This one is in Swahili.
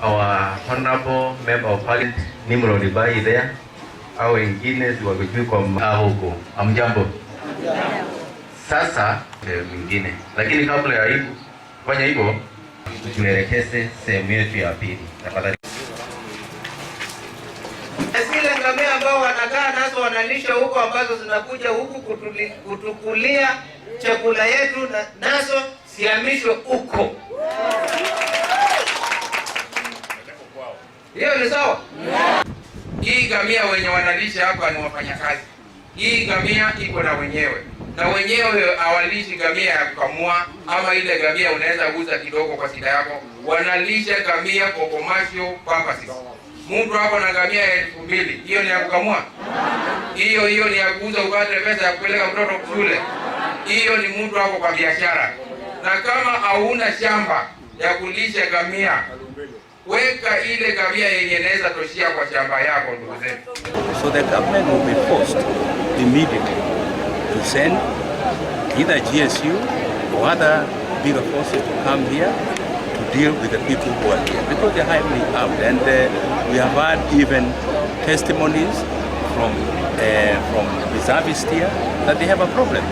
Our honorable member of parliament Nimrod Bai there, au wengine siwajui kwa huko. Hamjambo. Sasa mwingine, lakini kabla ya hivyo kufanya hivyo, tuelekeze sehemu yetu ya pili, tafadhali. Zile ngamia ambao wanakaa nazo wanalisha huko, ambazo zinakuja huku kutukulia chakula yetu na, nazo sihamishwe huko. Hiyo ni sawa? Hii ngamia wenye wanalisha hapa ni wafanyakazi. Hii ngamia iko na wenyewe, na wenyewe hawalishi ngamia ya kukamua ama ile ngamia unaweza uza kidogo kwa shida yako. Wanalisha ngamia for commercial purposes. Mtu hapo na ngamia ya 2000, hiyo ni ya kukamua? Hiyo hiyo ni ya kuuza upate pesa ya kupeleka mtoto shule? Hiyo ni mtu hapo kwa biashara. Na kama hauna shamba ya kulisha ngamia, weka ile ngamia yenye inaweza toshia kwa shamba yako, ndugu zetu. So the government will be forced immediately to send either GSU or other bigger forces to come here to deal with the people who are here, because they're highly armed. And we have had even testimonies from reservists here that they have a problem.